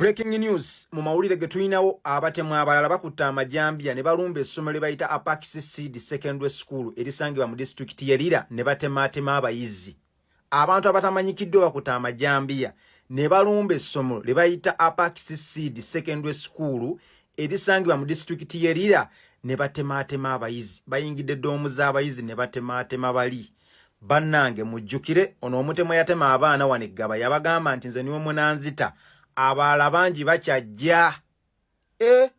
Breaking news mu mawulire ge tulinawo, abatemu abalala bakutte amajambiya ne balumba essomero lye bayita Apax Seed Secondary School erisangibwa mu disitulikiti ye Lira ne batemaatema abayizi. Abantu abatamanyikiddwa bakutte amajambiya ne balumba essomero lye bayita Apax Seed Secondary School erisangibwa mu disitulikiti ye Lira ne batemaatema abayizi. Bayingidde ddoomu z'abayizi ne batemaatema bali. Bannange, mujjukire ono omutemu yatema abaana wano eggaba, yabagamba nti nze niwe munanzita, abalala bangi bakyajja. E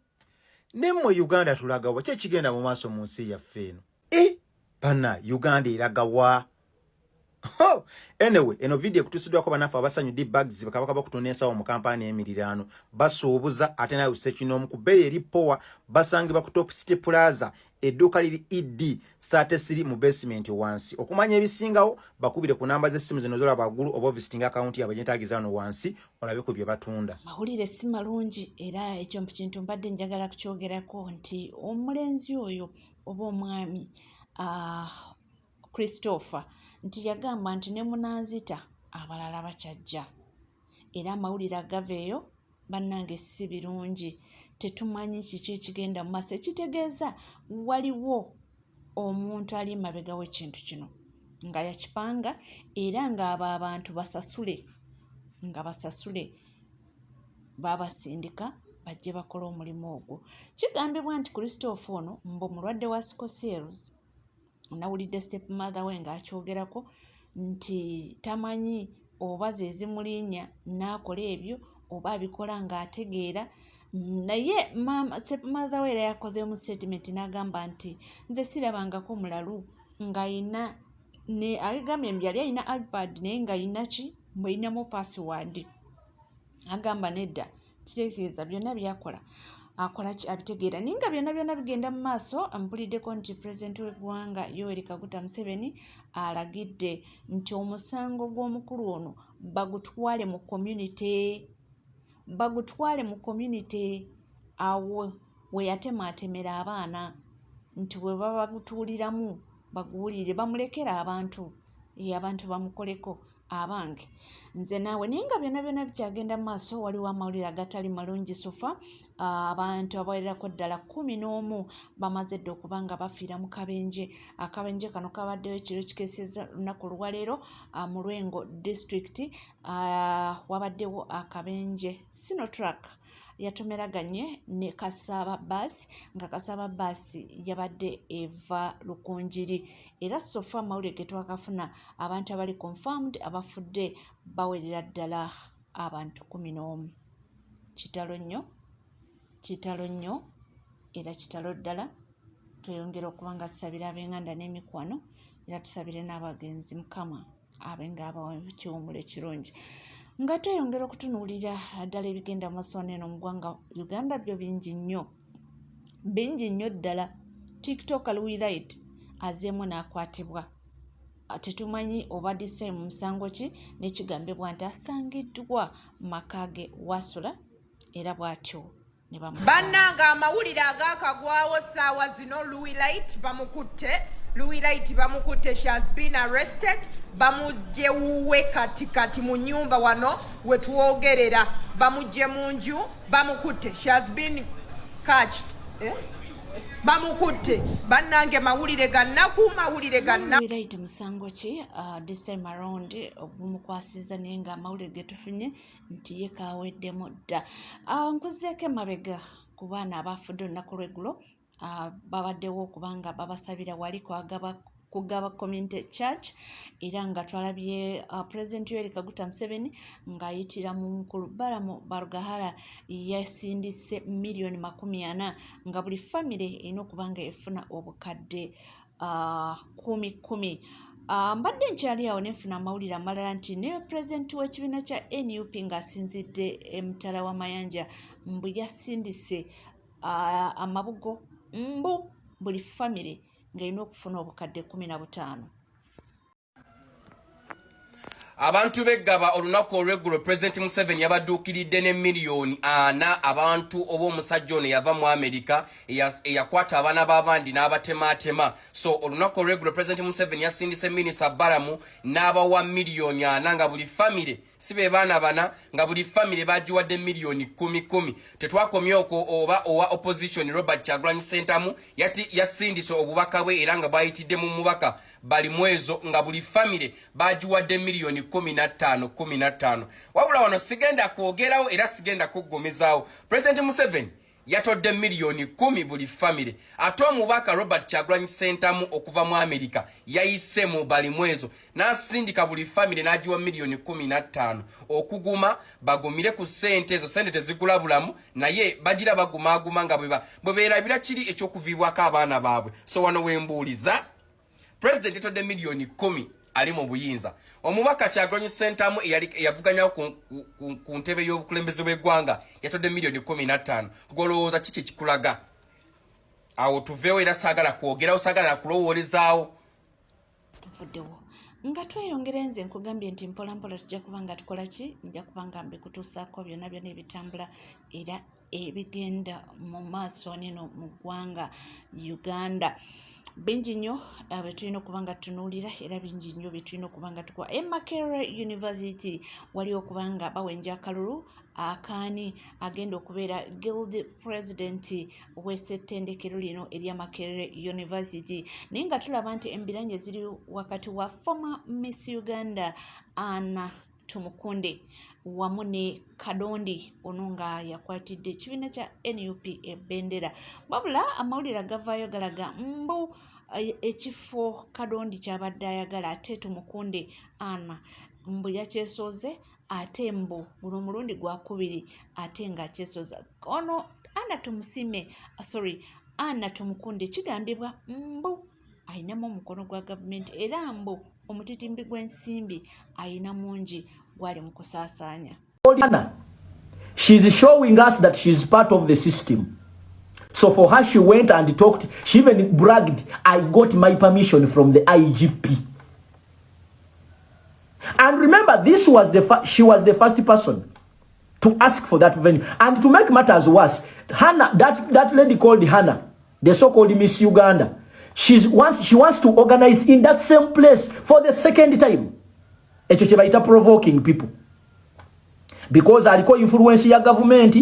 nemmwe Uganda tulagawa? Ki ekigenda mu maaso mu nsi yaffe eno? E banna Uganda eragawa? Anyway, eno video ekutusiddwako banaffe abasanyu D bags, bakabaka bakutunda ensawo mu kampani emiriraano, basuubuza ate nawe sekinoomu ku bbeeyi eri powa. Basangibwa ku Top City Plaza, edduuka liri ED 33 mu basement wansi. Okumanya ebisingawo bakubire ku namba z'essimu zino zolaba waggulu oba ovisitinga akawunti yaabwe gyentagiza wano wansi olabe ku bye batunda. Mawulire si malungi, era ekyo kintu mbadde njagala kukyogerako nti omulenzi oyo oba omwami Christopher nti yagamba nti ne munanzita, abalala bakyajja. Era amawulire agava eyo, bannange, si birungi. Tetumanyi kiki ekigenda mu maaso, ekitegeeza waliwo omuntu ali emabega w'ekintu kino nga yakipanga, era ng'abo abantu basasule, nga basasule babasindika bajje bakole omulimu ogwo. Kigambibwa nti Christopher ono mbu mulwadde wa sickle cells. Nawulidde step mother we ng'akyogerako nti tamanyi oba ze zimulinnya n'akola ebyo oba abikola ng'ategeera. Naye maama step mother we era yakozeemu statement n'agamba nti nze sirabangako mulalu ng'ayina ne agambye mbu yali alina iPad naye ng'ayina ki, mbu erinamu password. Agamba nedda, kitegeeza byonna byakola akola ki abitegeera. Naye nga byonna byonna bigenda mu maaso, mpuliddeko nti pulezidenti w'eggwanga Yoweri Kaguta Museveni alagidde nti omusango gw'omukulu ono bagutwale mu community, bagutwale mu community awo we yatemaatemera abaana, nti bwe baba bagutuuliramu baguwulire, bamulekere abantu, abantu bamukoleko. Abange nze naawe, naye nga byonna byonna bikyagenda mu maaso, waliwo amawulire agatali malungi. So far abantu abawererako ddala 11 bamaze dda okuba nga bafiira mu kabenje. Akabenje kano kabaddewo ekiro kikeesezza lunaku olwaleero mu Lwengo District. Wabaddewo akabenje, Sinotruk yatomeraganye ne Kasaaba bus, nga Kasaaba bus yabadde eva Lukunjiri. Era so far amawulire ge twakafuna, abantu abali confirmed abafudde bawerera ddala abantu 11. Kitalo nnyo, kitalo nnyo, era kitalo ddala. Tweyongera okuba nga tusabira ab'enganda n'emikwano, era tusabire n'abagenzi, Mukama abe ng'abawa ekiwummulo ekirungi. Nga tweyongera okutunuulira ddala ebigenda mu maaso eno mu ggwanga Uganda, byo bingi nnyo, bingi nnyo ddala. TikTok Luwilight azeemu n'akwatibwa, tetumanyi oba this time musango ki, nekigambibwa nti asangiddwa maka ge wasula, era bw'atyo. Bannanga, amawulire agakagwawo ssaawa zino, Louis Light bamukutte, Louis Light bamukutte. She has been arrested. Bamugye wuwe kati kati mu nyumba wano wetwogerera, bamugye mu nju, bamukutte. She has been catched, eh? Bamukutte. Bannange, mawulire gannaku, mawulire gannaku. Light musango ki this time around ogumukwasiza? Naye nga amawulire getufunye nti ye kaweddemu dda. Nkuzeeko emabega ku baana abafudde olunaku lweggulo. Babaddewo okubanga babasabira wali kwagaba kugaba Community Church, era nga twalabye President Yoweri Kaguta Museveni ng'ayitira mu mukulu Balamu Barugahara yasindise miliyoni 40, nga buli famire erina okuba nga efuna obukadde kumi kumi. Mbadde nkyali awo nenfuna amawulire amalala nti ne pulezidenti w'ekibiina kya NUP ng'asinzidde emitala w'amayanja mbu yasindise amabugo, mbu buli famire ng'erina okufuna obukadde 15. Abantu b'eggaba, olunaku olw'eggulo Pulezidenti Museveni yabadduukiridde ne miliyoni 40. Abantu oba omusajja ono yava mu Amerika eyakwata abaana b'abandi n'abatemaatema. So olunaku olw'eggulo Pulezidenti Museveni yasindise Minisita Balamu n'abawa miliyoni 40, nga buli famire Si be baana bana nga buli famire bagiwadde miliyoni kumi kumi. Tetwakomye okwo, oba owa opposition Robert Kyagulanyi Sentamu yati yasindise obubaka bwe era nga bwayitidde mu mubaka Balimwezo, nga buli famire bagiwadde miliyoni 15 15. Wabula wano sigenda kwogerawo era sigenda kuggumizaawo. President Museveni yatodde miliyoni 10 buli famire, ate omubaka Robert Kyagulanyi Sentamu okuva mu Amerika yayise mu Balimwezo n'asindika buli famire n'agiwa miliyoni 15 okuguma bagumire ku ssente ezo. Ssente tezigula bulamu, naye bagira bagumaaguma nga bwe beerabira kiri ekyokuviibwako abaana baabwe. So wano wembuuliza, Pulezidenti yatodde miliyoni 10, ali mu buyinza. Omubaka Kyagulanyi Sentamu eyavuganyawo ku ntebe y'obukulembeze bw'eggwanga yatodde miliyoni 15. Gwolowooza kiki ekikulaga awo? Tuveewo, era saagala kwogerawo, saagala nakulowoolezaawo. Tuvuddewo nga tweyongera. Nze nkugambye nti mpola mpola tujja kuba nga tukola ki, nja kuba nga mbikutuusaako byonna byonna ebitambula era ebigenda mu maaso neno mu ggwanga Uganda. Bingi nnyo bye tulina okuba nga tutunuulira, era bingi nnyo bye tulina okuba nga tukuwa. E Makerere University wali okuba nga bawenja akalulu akaani agenda okubeera guild president w'essettendekero lino erya Makerere University, naye nga tulaba nti embiranye ziri wakati wa former Miss Uganda Anna Tumukunde wamu ne Kadondi ono nga yakwatidde ekibiina kya NUP ebendera. Wabula amawulire agavaayo galaga mbu ekifo Kadondi kyabadde ayagala, ate Tumukunde Anna mbu yakyesooze, ate mbu guno omulundi gwakubiri ate ng'akyesoza. Ono Anna Tumusime, sorry, Anna Tumukunde, kigambibwa mbu ayinamu omukono gwa gavumenti, era mbu omutitimbi gw'ensimbi ayina mungi gwali mu kusaasaanya. She's showing us that she's part of the system. So for her, she went and talked. She even bragged, "I got my permission from the IGP." And remember, this was the she was the first person to ask for that venue. And to make matters worse, Hannah, that lady called Hannah, the so-called Miss Uganda, she wants to organize in that same place for the second time. Ekyo kye bayita provoking people. Because aliko influence ya government,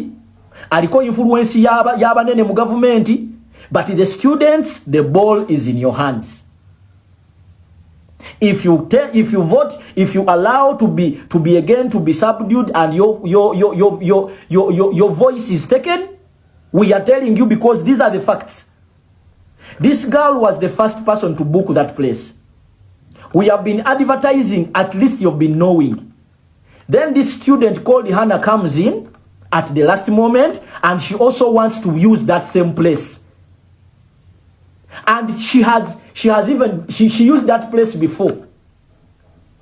aliko influence y'abanene mu government, but the students, the ball is in your hands. If you vote, if you allow to be again to be subdued and your voice is taken, we are telling you because these are the facts. This girl was the first person to book that place. We have been advertising, at least you've been knowing. Then this student called Hannah comes in at the last moment and she also wants to use that same place. And she has even she used that place before,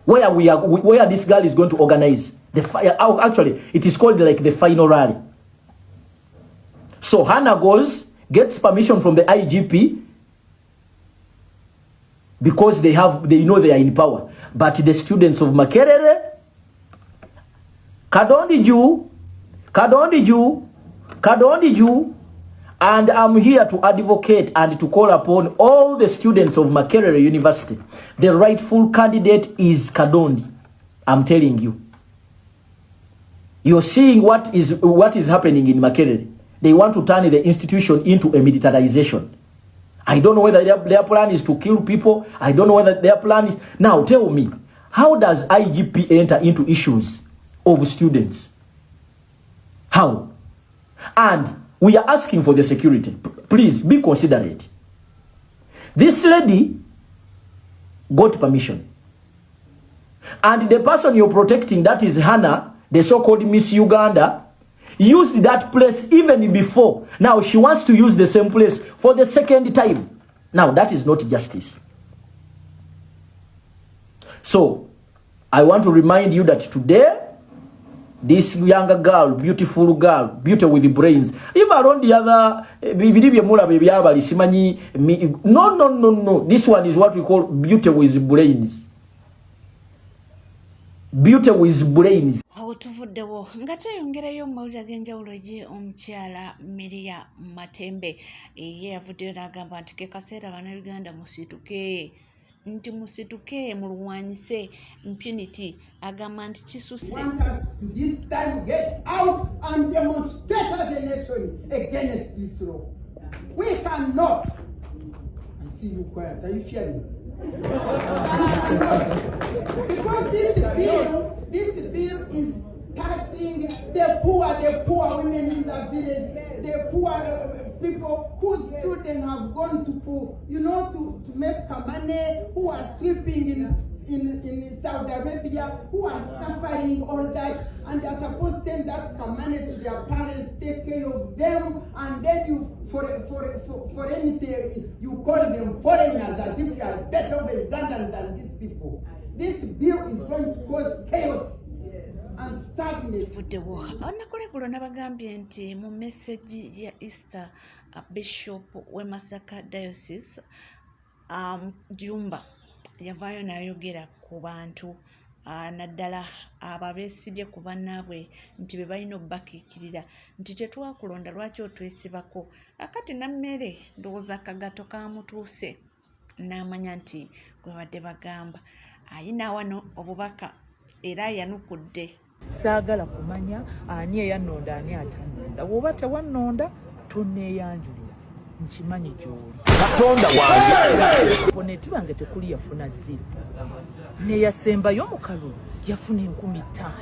where this girl is going to organize the fire. Actually, it is called like the final rally. So Hannah goes, gets permission from the IGP because they know they are in power. But the students of Makerere, Kadondi Jew, Kadondi Jew, Kadondi Jew, and I'm here to advocate and to call upon all the students of Makerere University. The rightful candidate is Kadondi. I'm telling you. You're seeing what is happening in Makerere. They want to turn the institution into a militarization. I don't know whether their plan is to kill people. I don't know whether their plan is. Now tell me, how does IGP enter into issues of students? How? And we are asking for the security. Please be considerate. This lady got permission. And the person you're protecting, that is Hannah, the so-called Miss Uganda, used that place even before. Now she wants to use the same place for the second time. Now that is not justice. So I want to remind you that today, this younger girl, beautiful girl, beauty with brains, if alone the other, bibiri bye mulaba ebyabali simanyi, no, no, no, no. This one is what we call beauty with brains. Beauty with brains. Awo tuvuddewo nga tweyongerayo mu mawulire ag'enjawulo gye omukyala Miria Matembe ye yavuddeyo n'agamba nti ke kaseera, Bannayuganda musituke. nti musituke mulwanyise impunity agamba nti kisusse. Want us to this time get out and demonstrate as a nation against this law. We cannot. I see you quiet. Are you fearing? Because this bill is taxing the poor women in the village, the poor people whose children have gone to, you know, to make money, who are sleeping in Saudi Arabia, who are suffering all that, and they are supposed to send that money to their parents, take care of them, and then you, for anything, you call them foreigners as if they are better of Ugandan than these people. This bill is going to cause chaos and sadness. Tuvuddewo olunaku lweggulo nabagambye nti mu message ya Easter, Bishop w'e Masaka Diocese Jumba yavaayo n'ayogera ku bantu, naddala abo abeesibye ku bannaabwe nti be balina obbakiikirira, nti tetwakulonda, lwaki otwesibako? Akati Nammere ndowooza akagato kamutuuse n'amanya nti gwe badde bagamba ayina wano obubaka era ayanukudde. Saagala kumanya ani eyannonda, ani atannonda. Bw'oba tewannonda, tonneeyanjulira, nkimanyi gy'oli. Katonda wange. Opponent bange tekuli yafuna zero, neyasembayo mu kalulu yafuna 5000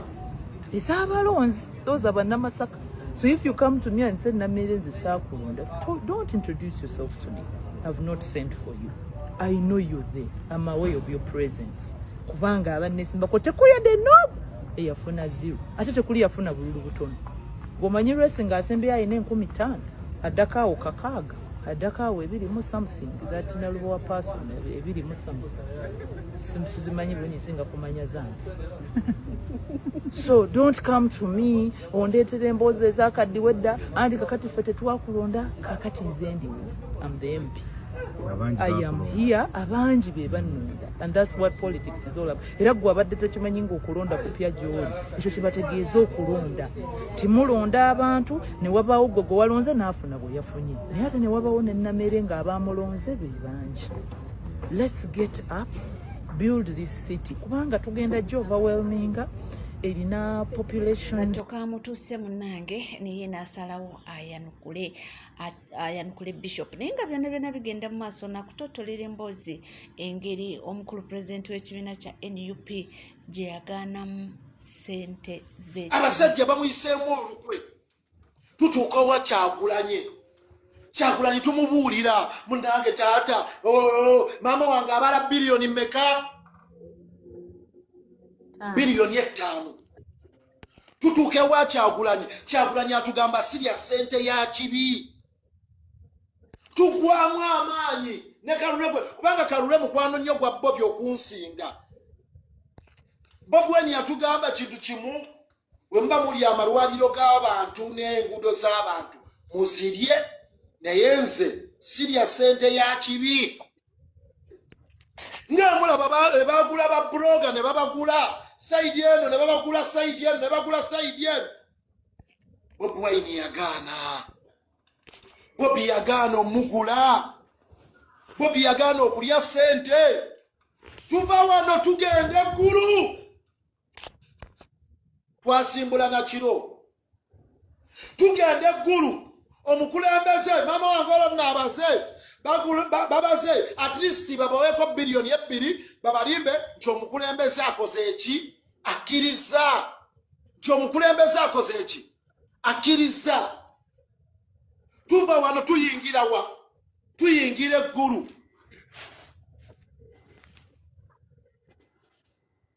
ez'abalonzi. Those are Bannamasaka. So if you come to me and say, "Nammere, nze saakulonda," don't introduce yourself to me. I've not sent for you. I know you're there. I'm aware of your presence, kubanga abannesimbako tekuyadde nobu eyafuna zero, ate tekuli yafuna bululu butono. Bw'omanyi resi ng'asembyeyo alina 5000, addako awo 6, addako awo ebirimu something, that Nalubowa person ebirimu something. Sizimanyi bulungi, singa kumanya zange. So don't come to me ondeetera emboozi ezakaddiwa edda, anti kakati ffe tetwakulonda. Kakati nze ndiwo. Am the MP. I am here. Abangi be bannonda, and that's what politics is all about. Era gwe abadde tokimanyi ng'okulonda kupya gy'oli, ekyo kibategeeza okulonda timulonda abantu ne wabaawo gwe gwe walonze n'afuna bwe yafunye, naye ate ne wabawo nennamere ng'abamulonze be bangi. Let's get up, build this city, kubanga tugenda gyo overwhelminga, erina population. Gato kamutuuse munnange, naye n'asalawo ayanukule bishop, naye nga byonna byonna bigenda mu maaso nakutotolera emboozi engeri omukulu pulezidenti w'ekibiina kya NUP gye yagaanamu ssente ze. Abasajja bamuyiseemu olukwe. Tutuuka wa Kyagulanye. Kyagulanyi tumubuulira, "Munange taata, oh, maama wange abala biliyoni mmeka?" 5 biliyoni. Tutuuka ewa Kyagulanyi, Kyagulanyi atugamba, "Sirya ssente ya kibi." Tugwamu amaanyi ne Kalule gwe, kubanga Kalule mukwano nnyo gwa Bobi okunsinga. Bobi Wine yatugamba kintu kimu: "Bwe muba muli amalwaliro g'abantu n'enguudo z'abantu, muzirye, naye nze sirya ssente ya kibi." Nga mulaba bagula ba blogger ne babagula side eno, ne babagula side eno, ne bagula side eno. Bobi Wine yagaana, Bobi yagaana omugula, Bobi yagaana okulya ssente. Tuva wano tugenda eggulu, twasimbula nakiro, tugenda eggulu. Omukulembeze, maama wange olwo naabaze babaze at least babaweeko 2 biliyoni, babalimbe nti omukulembeze akoze eki, akkiriza nti omukulembeze akoze eki, akkiriza. Tuva wano tuyingira wa? Tuyingira eggulu.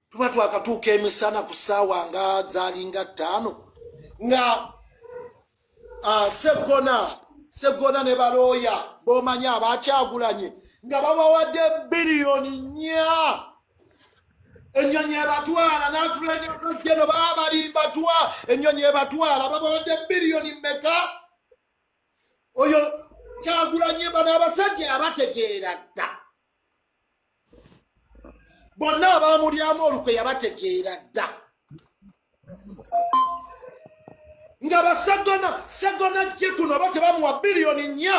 Tuba twakatuuka emisana ku ssaawa nga zalinga 5, nga Seggona ne balooya b'omanyi abakyagulanye nga babawadde 4 biliyoni. Ennyonyi ebatwala n'atulengeno baba balimba twa ennyonyi ebatwala, babawadde biliyoni mmeka? Oyo Kyagulanye, bano abasajja abategeera dda bonna abamulyamu olukwe, yabategeera dda nga basegona. Segona jje kuno oba tebamuwa 4 biliyoni.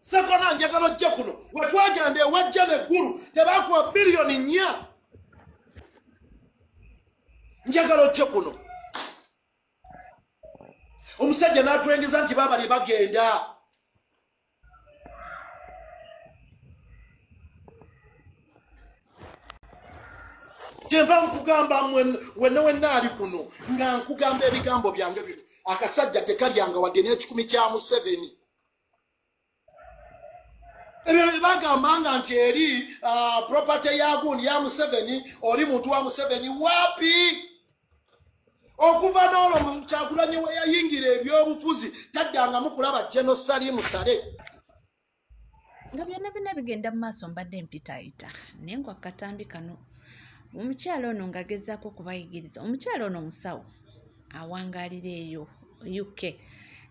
Segona njagala ojje kuno. Wetwagenda ewajja neggulu tebakuwa 4 billion. Njagala ojje kuno. Omusajja n'atulengeza nti babali bagenda. Kyenva nkugamba wenna wenna ali kuno nga nkugamba ebigambo byange bino, akasajja tekalyanga wadde n'ekikumi kya Museveni. Ebyo bagambanga nti eri property ya gundi ya Museveni, oli muntu wa Museveni wapi? Okuva n'olwo Kyagulanyi we yayingira ebyobufuzi taddangamu kulaba General Salim Saleh. Nga byonna byonna bigenda mu maaso, mbadde mpitaayita naye ngwa katambi kano, omukyala ono ng'agezaako okubayigiriza. Omukyala ono musawo awangaalira eyo UK,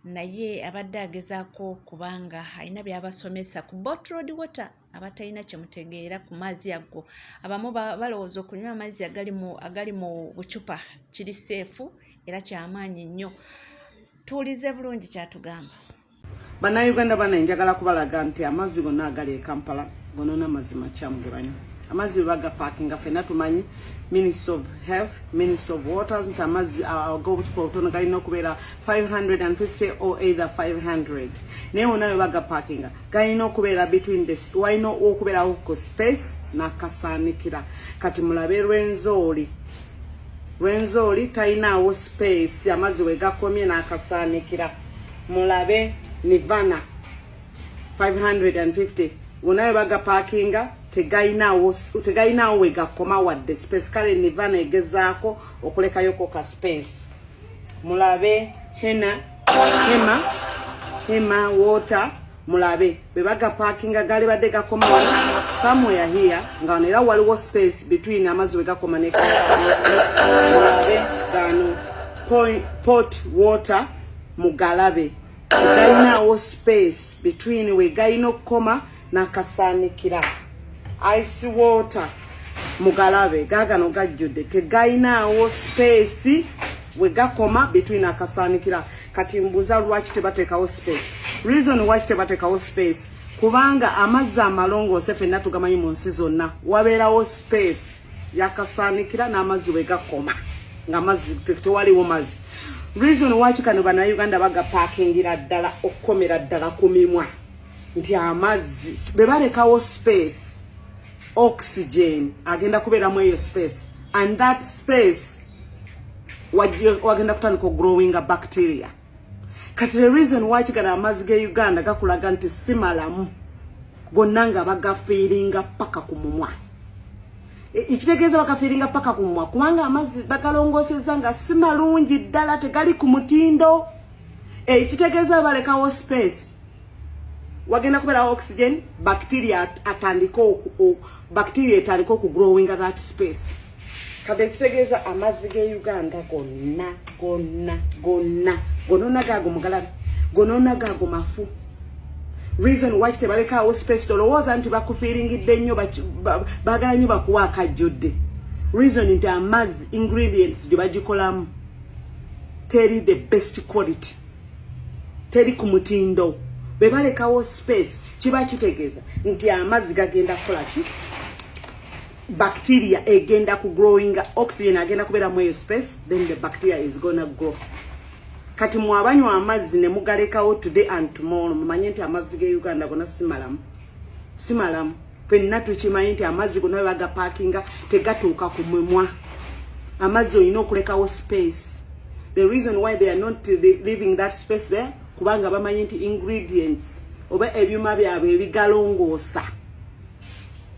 naye abadde agezaako kubanga alina by'abasomesa ku bottled water. Abatalina kyemutegeera ku mazzi ago, abamu balowooza okunywa amazzi agali mu bucupa kiri safe era kyamaanyi nnyo. Tuwulize bulungi kyatugamba. Bannayuganda bana, njagala kubalaga nti amazzi gonna agali e Kampala gonona amazzi makyamu ge banywa. Amazzi bwe bagapaakinga, ffenna tumanyi Ministry of Health, Ministry of Waters, nti amazzi ag'obucupa obutono galina okubeera 550 or either 500, naye wonna bwe bagapaakinga galina okubeera between the, walina okubeerawo ku space n'akasaanikira. Kati mulabe Rwenzori. Rwenzori talinaawo space amazzi we gakomye n'akasaanikira. Mulabe Nivana 550, wonna we bagapaakinga tegalinawo we gakoma wadde space. Kale Nivana egezaako okulekayoko ka space. Mulabe hena hema hema water, mulabe bwe bagapaakinga gali badde gakoma wano somewhere here, nga wano era waliwo space between amazzi we gakoma ne. Mulabe gano pot water, mugalabe tegalinawo space between we galina okukoma n'akasaanikira. Ice water, mugalabe gagano gajjudde, tegalinaawo space we gakoma between akasaanikira. Kati mbuuza, lwaki tebateekawo space? Reason lwaki tebateekawo space, kubanga amazzi amalongoose ffenna tugamanyi mu nsi zonna wabeerawo space yakasaanikira n'amazzi we gakoma, nga mazzi tewaliwo mazzi. Reason lwaki kano Bannayuganda bagapaakingira ddala okukomera ddala ku mimwa, nti amazzi bwe balekawo space, oxygen agenda kubeeramu eyo space, and that space wagenda kutandika ogrowinga bacteria. Kati the reason why gano amazzi ge Uganda gakulaga nti si malamu gonna nga bagafiiringa paka ku mumwa. Ekitegeeza bagafiiringa paka ku mumwa kubanga amazzi bagalongoosezza nga si malungi ddala, tegali ku mutindo. Ekitegeeza balekawo space, wagenda kubeerawo oxygen, bacteria atandike bacteria etandike okugrowinga that space. Kati ekitegeeza amazzi ge Uganda gonna gonna gonna gonona gago mugalabe, gonona gago mafu. Reason why tebalekaawo space, tolowooza nti bakufiiringidde nnyo, baagala nnyo bakuwa akajjudde. Reason nti amazzi ingredients gye bagikolamu teri the best quality, teri ku mutindo. Bwe balekawo space, kiba kitegeeza nti amazzi gagenda kukola ki? Bacteria egenda ku growing, oxygen agenda kubeera mu eyo space, then the bacteria is gonna grow. Kati mwabanywa amazzi ne mugalekawo today and tomorrow, mumanye nti amazzi ge Uganda gonna simalamu, simalamu. Ffenna tukimanyi nti amazzi gonna bwe bagapaakinga tegatuuka ku mumwa. Amazzi olina okulekawo space. The reason why they are not leaving that space there, kubanga bamanyi nti ingredients oba ebyuma byabwe ebigalongoosa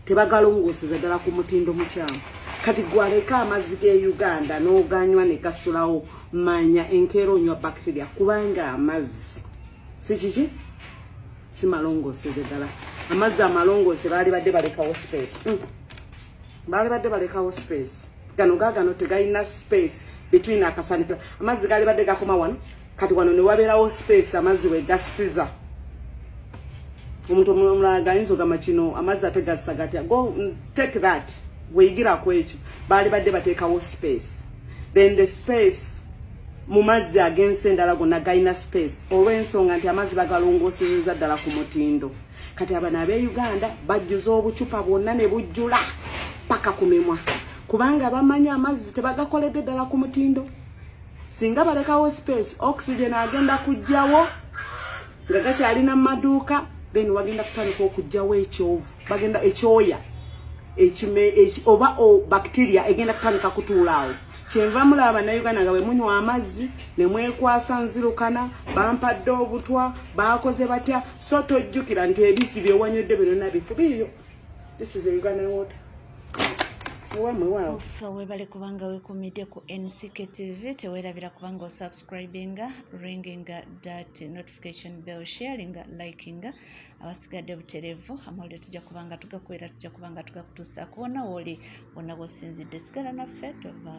tebagalongooseza ddala ku mutindo mukyamu. Kati gwaleka amazzi ge Uganda n'oganywa ne gasulawo, manya enkeera onywa bacteria, kubanga amazzi si kiki, si malongooseze ddala. Amazzi amalongoose baali badde balekawo space. Baali badde balekawo space. Gano gagano tegalina space between akasanikira. Amazzi gaali badde gakoma wano, kati wano ne wabeerawo space amazzi we gasiza. Omuntu omulala gayinza ogamba kino amazzi ate gassa gatya? Go take that, weyigira ku ekyo. Baali badde bateekawo space, then the space Mu mazzi ag'ensi endala gonna galina space, olw'ensonga nti amazzi bagalongoosezeza ddala ku mutindo. Kati abano ab'e Uganda bajjuza obucupa bwonna ne bujjula paka ku mimwa, kubanga bamanyi amazzi tebagakoledde ddala ku mutindo. Singa balekawo space, oxygen agenda kujjawo nga gakyalina mu maduuka, then wagenda kutandika okujjawo ekyovu, bagenda ekyoya ekime oba o bacteria egenda kutandika kutuula awo. Kyenva mulaba Bannayuganda nga bwe munywa amazzi ne mwekwasa nzirukana, bampadde obutwa, bakoze batya. So tojjukira nti ebisi byewanywedde byonna bifu biibyo. This is a Ugandan water. Ewamwe waawo. So webale kubanga wekumidde ku NCK TV. Teweerabira kubanga osubscribinga, ringinga that notification bell, sharinga, likinga. Abasigadde butereevu, amawulire tujja kubanga tugakwera, tujja kubanga tugakutuusaako wonna wooli, wonna bw'osinzidde. Sigala naffe, tova.